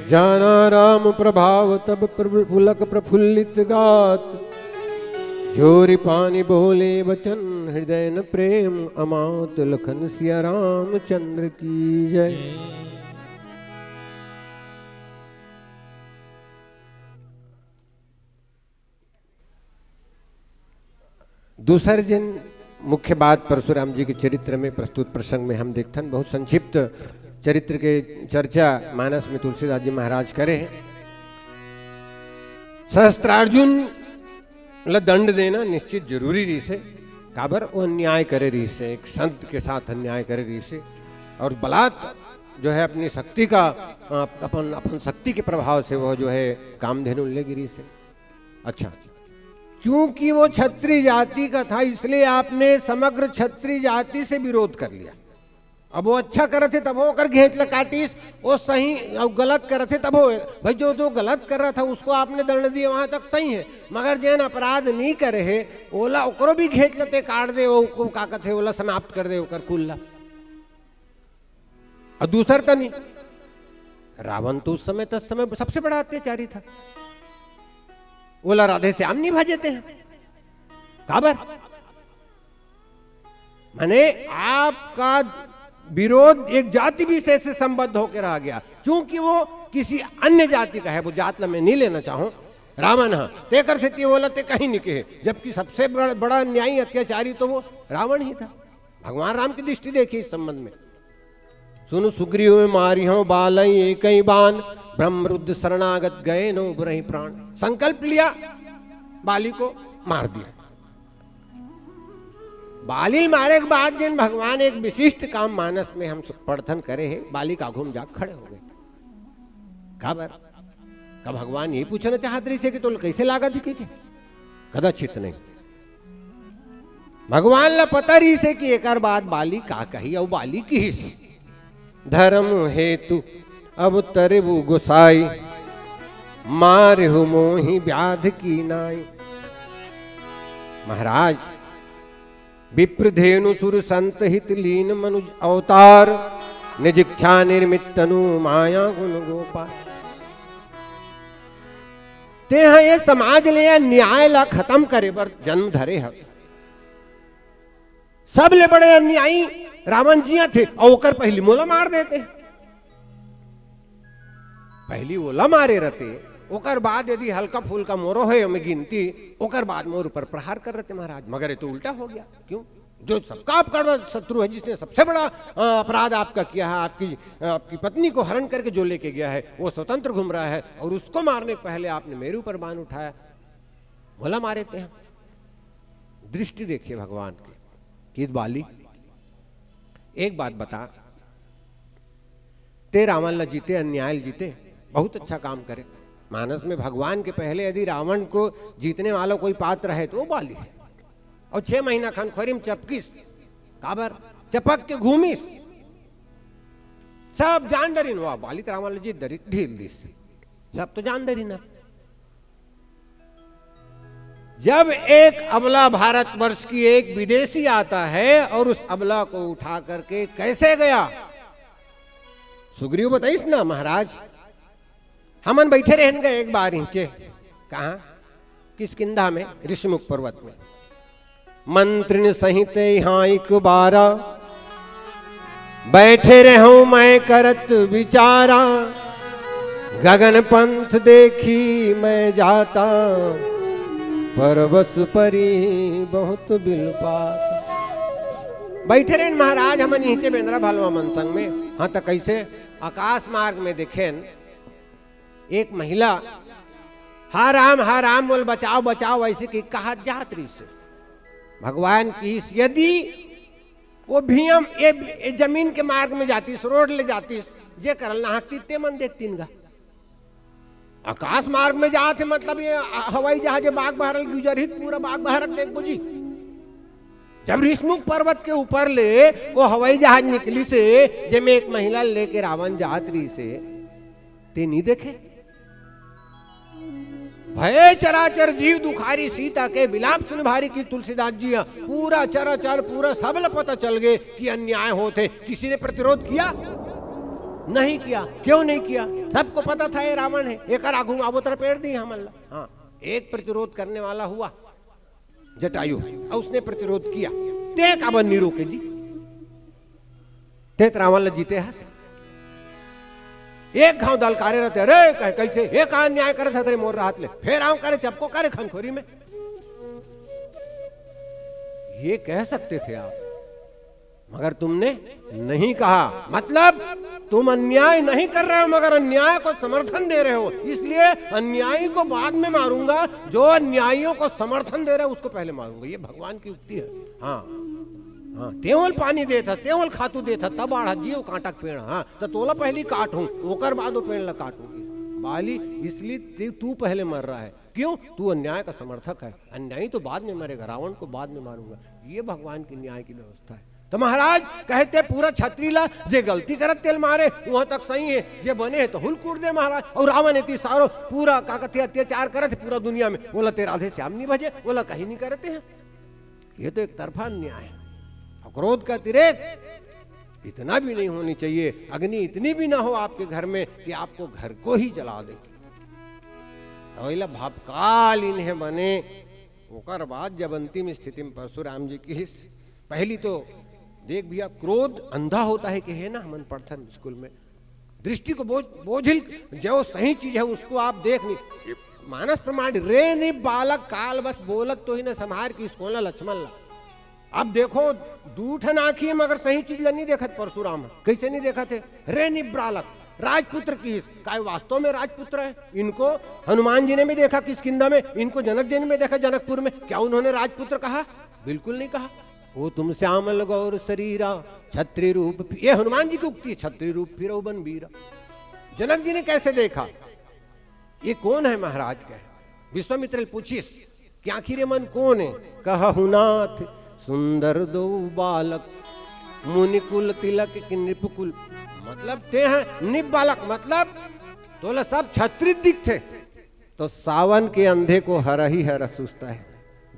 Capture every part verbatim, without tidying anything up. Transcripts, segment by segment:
जाना राम प्रभाव तब प्रफु-, पुलक प्रफुल्लित गात। जोरि पानि बोले वचन हृदय न प्रेम अमात। लखन सिया रामचंद्र की जय। दूसर जेन मुख्य बात परशुराम जी के चरित्र में प्रस्तुत प्रसंग में हम देखथन, बहुत संक्षिप्त चरित्र के चर्चा मानस में तुलसीदास जी महाराज करे हैं। सहस्त्रार्जुन ल दंड देना निश्चित जरूरी रहिस हे, काबर वो अन्याय करे रहिस हे, एक संत के साथ अन्याय करे रहिस हे और बलात् जो है अपनी शक्ति का, अ, अपन, अपन शक्ति के प्रभाव से वो जो है कामधेनु ले गिरिस हे। अच्छा, चूंकि वो क्षत्रिय जाति का था, इसलिए आपने समग्र क्षत्रिय जाति से विरोध कर लिया। अब वो अच्छा करत हे, तभो ओकर घेंच ल काटिस, वो सही, और गलत करत हे, तभो। भाई, जो, जो गलत कर रहा था, उसको आपने दंड दिए, वहां तक सही है, मगर जेन अपराध नहीं करे हे, ओला, ओकरो भी घेंच ल ते काट दे, वो, वो का कथे, ओला समाप्त कर दे, ओकर कुल ला। और दूसर तनी, रावण तो उस समय, तस समय सबसे बड़ा अत्याचारी था। ओला राधे श्याम नहीं भजे ते हैं। काबर? माने, आपका विरोध एक जाति विशेष से संबद्ध होकर रह गया, क्योंकि वो किसी अन्य जाति का है। वो जात ला मैं नहीं लेना चाहूं, रावण, हाँ, तेकर सेती ओला ते कहीं नहीं कहे, जबकि सबसे बड़ा, बड़ा न्यायी अत्याचारी तो वो रावण ही था। भगवान राम की दृष्टि देखिए इस संबंध में। सुनु सुग्रीव मारिहौ बालइ एकइ बान, ब्रह्म रुद्र शरणागत गए न उबरहि प्राण। संकल्प लिया बाली को मार दिया। बाली मारे के बाद जेन भगवान एक विशिष्ट काम मानस में हम पढ़थन करे हे, बाली के आघू में जाके खड़े हो गए। काबर? का भगवान यही पूछना चाहत रहिस हे कि तोला कैसे लागत हे कि, कि? कदाचित नहीं। भगवान ला पता रहिस हे कि एकर बाद बाली का कही, अउ बाली किहिस, धर्म हेतु अवतरेउ गोसाई, मारिहु मोहि व्याध की नाई। महाराज, विप्र धेनु सुर संत हित लीन मनुज अवतार, निज इच्छा निर्मित तनु माया गुण गोपाल। तेंह ये समाज ले अन्याय ला खतम करे बर जन्म धरे हस। सबले बड़े अन्यायी रावण जी थे, अउ ओकर पहिली मोला मार देते। पहिली ओला मारे रहते, ओकर बाद यदि हल्का फुल्का मोरो होय ओमे गिनती, ओकर बाद मोर ऊपर प्रहार कर रहते महाराज। मगर ये तो उल्टा हो गया। क्यों? जो सबका आपका बड़ा शत्रु है, जिसने सबसे बड़ा, अ, अपराध आपका किया है, आपकी, अ, आपकी पत्नी को हरण करके जो लेके गया है, वो स्वतंत्र घूम रहा है और उसको मारने के पहले आपने मेरे ऊपर बाण उठाया, मोला मारे ते हैं। दृष्टि देखिए भगवान की। कि बाली, एक बात बता, ते रावण ला जीते, अन्याय ला जीते, बहुत अच्छा काम करे। मानस में भगवान के पहले यदि रावण को जीतने वाला कोई पात्र है तो वो बाली है। और छह महीना खनखोरी में चपकिस, काबर? चपक के घूमिस, सब जान डरिन, वाह, बाली त रावण ला जीत डरी, ढील दिस, सब तो जान डरिन। जब एक अबला भारतवर्ष की एक विदेशी आता है और उस अबला को उठा करके कैसे गया, सुग्रीव बताइस ना महाराज। हमन बैठे रहन गए एक बार नीचे, कहाँ? किष्किंधा में, ऋषिमुख पर्वत में। मंत्रिन सहित यहाँ एक बारा, बैठे रहूं मैं करत विचारा। गगन पंथ देखी मैं जाता, परबस परी बहुत बिलपाता। बैठे रहन महाराज, हमन नीचे बेंदरा भलवा मन संग में। हाँ, त कैसे? आकाश मार्ग में देखेन, एक महिला, "हा राम, हा राम, मोल बचाओ, बचाओ," ऐसे की कहत जात रहिस। भगवान किहिस, यदि वो भीम ए, ए जमीन के मार्ग में जातिस, रोड ले जातिस, जे करल नाहक तीते मन देखतिन गा। आकाश मार्ग में जात हे, मतलब ये हवाई जहाज बाग बहरल गुजरही, पूरा बाग बहरत देख बुझी। जब ऋषमुख पर्वत के ऊपर ले वो हवाई जहाज निकलिस, जेमे एक महिला लेके रावण जात रहिस, ते नहीं देखे? भय चराचर जीव दुखारी सीता के, विलाप सुनि भारी किहि तुलसीदास जी। पूरा चराचर, पूरा सब ल पता चल गए कि अन्याय होत हे। किसी ने प्रतिरोध किया? नहीं किया। क्यों नहीं किया? सबको पता था ये रावण है, एकर आगू में आबो त लपेट दी हमन ला। हाँ, एक प्रतिरोध करने वाला हुआ, जटायु, और उसने प्रतिरोध किया। ते काबर नहीं रोके जी? ते त रावण ला जीते हस। एक घाव दलकारे रहते, "अरे कह-, कैसे ये का अन्याय करत हस रे मोर राहत ले? फेर आंव करे चपको करे खनखोरी में।" ये कह सकते थे आप, मगर तुमने नहीं कहा। मतलब तुम अन्याय नहीं कर रहे हो, मगर अन्याय को समर्थन दे रहे हो, इसलिए अन्यायी को बाद में मारूंगा, जो अन्यायियों को समर्थन दे रहे हो उसको पहले मारूंगा। ये भगवान की उक्ति है। हाँ, हाँ, तेवल पानी देत हस, तेवल खातू देत हस, तब आढ़ा जीव कांटा के पेड़, हाँ, तो तोला पहली काटूं, ओकर बाद वो पेड़ ला काटूंगी। बाली, इसलिए ते-, तू पहले मर रहा है। क्यों? तू अन्याय का समर्थक है। अन्यायी तो बाद में मरेगा, रावण को बाद में मारूंगा। ये भगवान की न्याय की व्यवस्था है। तो महाराज कहते, पूरा छत्री ला जे गलती करत तेल मारे, वहां तक सही है, जे बने है तो हुल कूट दे महाराज। और रावण इतनी सारो पूरा का कथे अत्याचार करत है पूरा दुनिया में, बोला ते राधे श्याम नहीं भजे, बोला कहीं नहीं करते हैं। ये तो एक तरफा अन्याय है। और क्रोध का अतिरेक इतना भी नहीं होनी चाहिए, अग्नि इतनी भी ना हो आपके घर में कि आपको घर को ही जला दे। ओइला भावकाल इन्हें बने। ओकर बाद जब अंतिम स्थिति में परशुराम जी की, पहली तो देख भैया, क्रोध अंधा होता है कि है ना, हमन पढ़थन स्कूल में, दृष्टि को बोझ, बोझिल, जो सही चीज है उसको आप देख नहीं। मानस प्रमाण रे नि बालक काल बस बोलत तो ही न संभार की इसको ना लक्ष्मण ला। अब देखो, दू ठन आँखी मगर सही चीज ला नहीं देखत परशुराम। कैसे नहीं देखत है? रे निब्रालक, राजपुत्र की, काय वास्तव में राजपुत्र है? इनको हनुमान जी ने भी देखा किष्किंधा में, इनको जनक जी ने भी देखा जनकपुर में। क्या उन्होंने राजपुत्र कहा? बिल्कुल नहीं कहा। वो तुम श्यामल गौर शरीरा, छत्री रूप फि-, ये हनुमान जी की उक्ति है, छत्री रूप फिरौ बन बीरा। जनक जी ने कैसे देखा? ये कौन है महाराज? कहे, विश्वामित्र पूछिस कि आखिर ये मन कौन है? कहहु नाथ सुंदर दो बालक, मुनि कुल तिलक की नृपकुल। मतलब ते हैं निप बालक, मतलब तोला सब छत्री दिखथे। तो सावन के अंधे को हरहि हर सुस्ता है।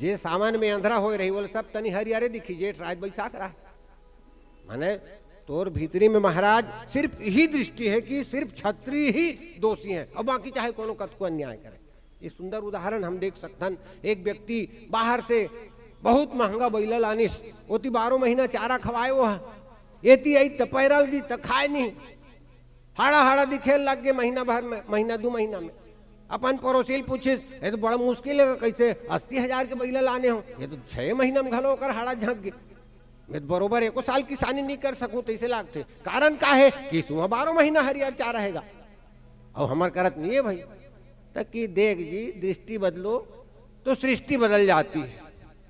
जे सावन में अंधरा होए रही, बोले सब तनी हरियरे दिखी, जेठ राज बैसाख रहा। माने तोर भीतरी में महाराज सिर्फ यही दृष्टि है कि सिर्फ छत्री ही दोषी है, और बाकी चाहे कोनो कतको अन्याय करे। ये सुंदर उदाहरण हम देख सकथन। एक व्यक्ति बाहर से बहुत महंगा बैला लानिस, ओती बारह महीना चारा खवाए वो है, एती आई त पैरल दी त खाए नहीं, हाड़ा हाड़ा दिखे लग गए महीना भर में, महीना दो महीना में। अपन पड़ोसी ल पूछिस, "ये तो बड़ा मुश्किल है, कैसे अस्सी हजार के बैला लाने हो? ये तो छह महीना में घलो ओकर हाड़ा झंक गए। मैं तो बरोबर एको साल किसानी नहीं कर सकूं, तैसे लागथे।" कारण का है कि सुहा बारह महीना हरियर चारा रहेगा, और हमर करत नहीं है भाई। तक कि देख जी, दृष्टि बदलो तो सृष्टि बदल जाती है,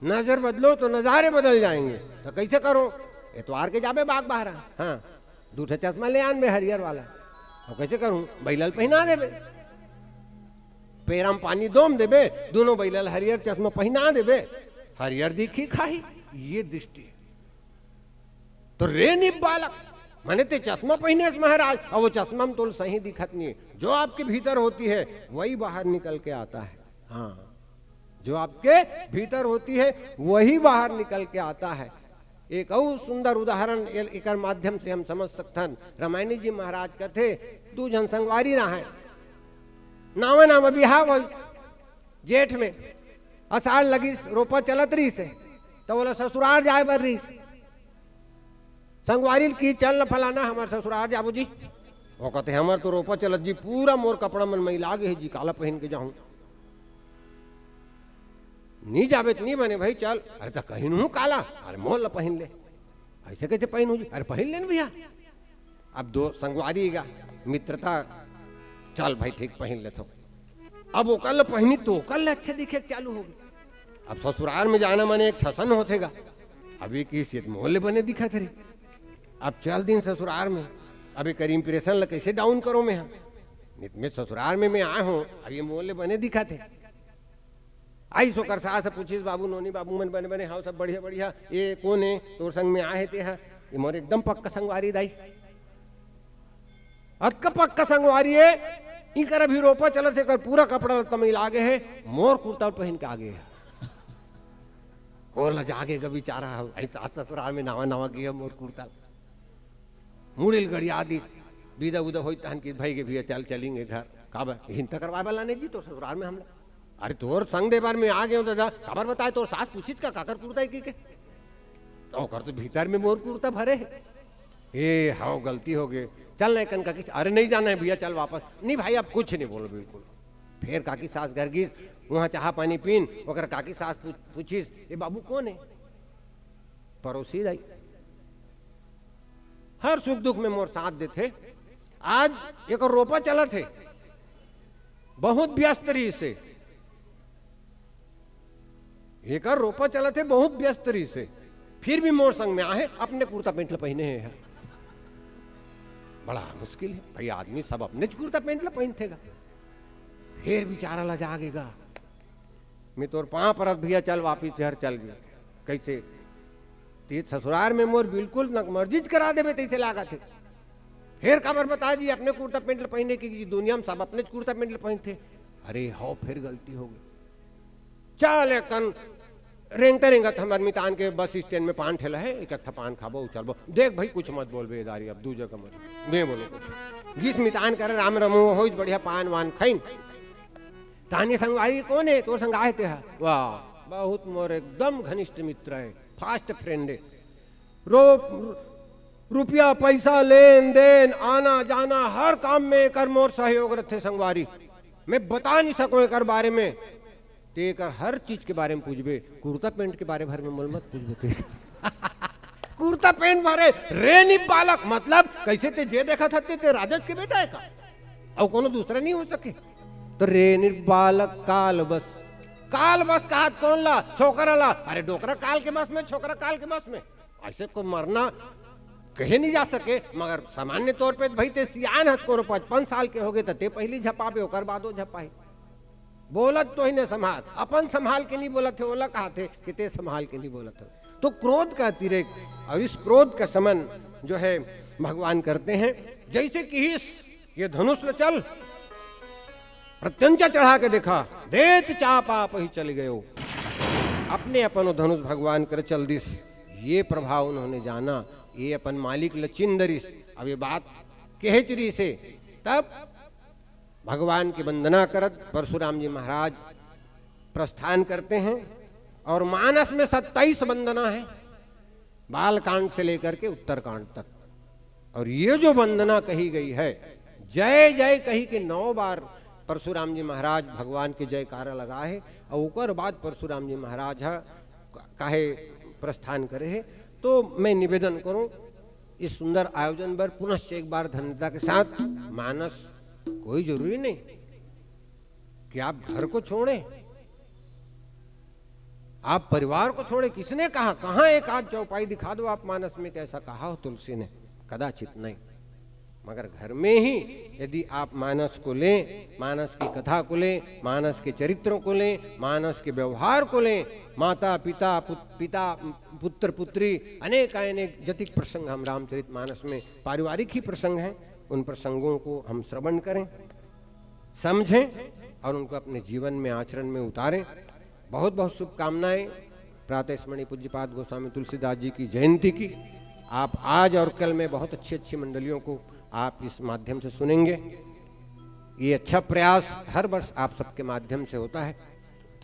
नजर बदलो तो नजारे बदल जाएंगे। तो कैसे करो? एतवार के जाबे बाग बहरा, हाँ, दू ठे चश्मा ले आन बे हरियर वाला। और कैसे करूं? बैला ल पहिना देबे, पेरा म पानी दोम देबे, दोनों बैला ल हरियर चश्मा पहिना देबे, हरियर दिखी खाही। ये दृष्टि है। तो रे निप बालक, माने ते चश्मा पहिने से महाराज, और वो चश्मा में तोल सही दिखत नहीं है। जो आपके भीतर होती है वही बाहर निकल के आता है। हाँ, जो आपके भीतर होती है वही बाहर निकल के आता है। एक और सुंदर उदाहरण ए-, एकर माध्यम से हम समझ सकथन। रामायणी जी महाराज कथे, दू झन संगवारी रहे, नावा नावा बिहाव होइस, जेठ में अषाढ़ लगिस, रोपा चलत रहिस हे, त ओला ससुरार जाए बर रहिस। संगवारी ल कि चल न फलाना, हमर ससुरार जाबो जी। वो कथे, "हमर तो रोपा चलत जी, पूरा मोर कपड़ा मन मैला गे हे जी, काला पहिन के जाहूं?" "नी जाबे त नी बने भाई, चल।" "अरे त कहिन हूं काला, अरे मोर ला पहिन ले।" "ऐसे कैसे पहिन हूं जी?" "अरे पहिन ले न भैया।" अब दो संगवारी गा, मित्रता, चल भाई ठीक पहिन लेथो। अब ओकर ल पहिनी तो ओकर ल अच्छा दिखे चालू होगे। अब ससुरार में जाना माने एक ठसन होथे गा। अब ये किस ये मोर ले बने दिखत रे। अब चल दिन ससुरार में, अब एकर impression ल कैसे down करो मैं हा? नित में ससुरार में मैं आए हूं, अब ये मोर ले बने दिखत हे। आइस ओकर सास ह पूछिस, "बाबू, नोनी बाबू मन बने बने हव, सब बढ़िया बढ़िया, ये कोन हे तोर संग में आए हे ते ह?" "ये मोर एकदम पक्का संगवारी दाई।" "अतका पक्का संगवारी हे, इकर अभी रोपा चलत हे, एकर पूरा कपड़ा लत्ता मैला गे हे, मोर कुर्ता पहिन के आगे हे।" ओ लजा गे गा बेचारा, "अई सास ससुरार में नावा नावा गे हे मोर कुर्ता।" मुड़ी ल गड़िया दिस। विदा उदा होई तहन कि भाई के भैया चल चलेंगे घर। काबर हिंता करवाए वाला नहीं जी तोर ससुराल में हमला। अरे तोर संग दे बार में आ गए दादा, काबर बताए तोर सास पूछित का काकर कुर्ता है कि के? तो ओकर तो भीतर में मोर कुर्ता भरे है। ए हाव गलती हो गए, चल नहीं कन काकी, अरे नहीं जाना है भैया चल वापस। नहीं भाई अब कुछ नहीं बोलो बिल्कुल। फिर काकी सास घर गीस, वहाँ चाह पानी पीन, ओकर काकी सास पूछ-, पूछिस, "ए बाबू कौन है?" "पड़ोसी दाई, हर सुख दुख में मोर साथ देथे। आज एक रोपा चलत है, बहुत व्यस्त रही से, एकर रोपा चलत है, बहुत व्यस्त रही से, फिर भी मोर संग में आहे, अपने कुर्ता पैंट ल पहिने है।" बड़ा मुश्किल है भाई, आदमी सब अपने कुर्ता पैंट ल पहिनथे गा। फिर बेचारा ला जागेगा, "मैं तोर पाँव परत भैया, चल वापिस घर चल गया।" "कैसे?" "ते ससुराल में मोर बिल्कुल नकमर्जीच करा देबे तैसे लागत है।" "फिर काबर बता जी अपने कुर्ता पैंट ल पहिने कि दुनिया में सब अपने कुर्ता पैंट ल पहिनथे।" "अरे हो फिर गलती हो गई।" चल एक कन रेंगते रेंगत हमर मितान के बस स्टैंड में पान ठेला है, एक ठा पान खाबो चलबो। देख भाई कुछ मत बोल बेदारी, अब दू जगह मत मैं बोलो कुछ। गीस मितान करे राम रमो होइस बढ़िया पान वान खइन। तानी संगवारी कौन है? तोर संग आहे ते हा। वाह, बहुत मोर एकदम घनिष्ठ मित्र है, फास्ट फ्रेंड है। रो रुपया पैसा लेन देन आना जाना हर काम में एकर मोर सहयोग रथे संगवारी। मैं बता नहीं सकूं एकर बारे में। ते एकर हर चीज के बारे में पूछबे, कुर्ता पैंट के बारे भर में मोल मत पूछबे ते। कुर्ता पैंट भरे रे निप बालक, मतलब कैसे ते जे देखत हते ते राजद के बेटा है का? अउ कोनो दूसरा नहीं हो सके। तो रे निप बालक काल बस, काल बस कहत कौन ला? छोकरा ला। अरे डोकरा काल के बस में, छोकरा काल के बस में। ऐसे को मरना कहे नहीं जा सके, मगर सामान्य तौर पे भाई ते सियान हस, कोनो पचपन साल के होगे त ते पहली झपाबे, ओकर बाद वो झपाही। बोलत तो ही ने संभाल, अपन संभाल के नहीं बोलत है, ओला कहा थे कि ते संभाल के नहीं बोलत है। तो क्रोध का अतिरेक और इस क्रोध का शमन जो है भगवान करते हैं। जैसे कि इस ये धनुष ल चल, प्रत्यंचा चढ़ा के देखा, देत चाप आप ही चल गयो। अपने अपन वो धनुष भगवान कर चल दिस, ये प्रभाव उन्होंने जाना, ये अपन मालिक ल चिन्ह डरिस। अब ये बात कहेच रहिसे, तब भगवान की वंदना करत परशुराम जी महाराज प्रस्थान करते हैं। और मानस में सत्ताईस वंदना है, बालकांड से लेकर के उत्तरकांड तक। और ये जो वंदना कही गई है, जय जय कही के नौ बार परशुराम जी महाराज भगवान के जयकारा लगा है। और ओकर बाद परशुराम जी महाराज ह काहे प्रस्थान करे है। तो मैं निवेदन करूं, इस सुंदर आयोजन पर पुनश्च एक बार धन्यता के साथ, मानस कोई जरूरी नहीं कि आप घर को छोड़ें, आप परिवार को छोड़ें। किसने कहा? कहाँ एक आध चौपाई दिखा दो आप मानस में, कैसा कहा हो तुलसी ने? कदाचित नहीं। मगर घर में ही यदि आप मानस को लें, मानस की कथा को लें, मानस के चरित्रों को लें, मानस के व्यवहार को लें, माता पिता पुत-, पिता पुत्र पुत्री, अनेक अनेक जतिक प्रसंग हम रामचरित मानस में, पारिवारिक ही प्रसंग हैं, उन प्रसंगों को हम श्रवण करें, समझें और उनको अपने जीवन में, आचरण में उतारें। बहुत बहुत शुभकामनाएं प्रातः स्मरणीय पूज्यपाद गोस्वामी तुलसीदास जी की जयंती की। आप आज और कल में बहुत अच्छी अच्छी मंडलियों को आप इस माध्यम से सुनेंगे। ये अच्छा प्रयास हर वर्ष आप सबके माध्यम से होता है।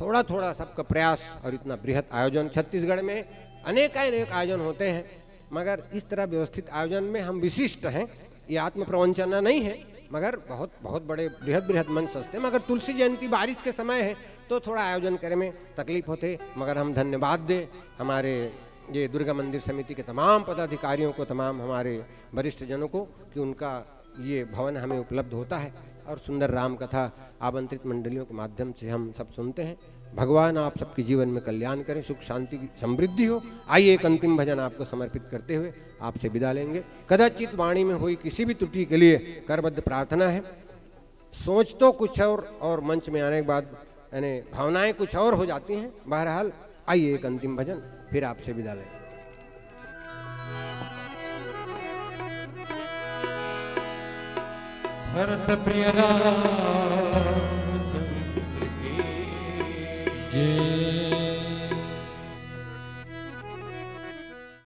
थोड़ा थोड़ा सबका प्रयास और इतना बृहत आयोजन, छत्तीसगढ़ में अनेकानेक आयोजन होते हैं, मगर इस तरह व्यवस्थित आयोजन में हम विशिष्ट हैं। ये आत्म प्रवंचना नहीं है, मगर बहुत बहुत बड़े बृहद बृहद मंच सजते हैं। मगर तुलसी जयंती बारिश के समय है, तो थोड़ा आयोजन करे में तकलीफ होते, मगर हम धन्यवाद दें हमारे ये दुर्गा मंदिर समिति के तमाम पदाधिकारियों को, तमाम हमारे वरिष्ठ जनों को, कि उनका ये भवन हमें उपलब्ध होता है और सुंदर राम कथा आमंत्रित मंडलियों के माध्यम से हम सब सुनते हैं। भगवान आप सबके जीवन में कल्याण करें, सुख शांति की समृद्धि हो। आइए, एक अंतिम भजन आपको समर्पित करते हुए आपसे विदा लेंगे। कदाचित वाणी में हुई किसी भी त्रुटि के लिए करबद्ध प्रार्थना है। सोच तो कुछ और, और मंच में आने के बाद यानी भावनाएं कुछ और हो जाती हैं। बहरहाल, आइए, एक अंतिम भजन, फिर आपसे विदा लें। भरत प्रिय राम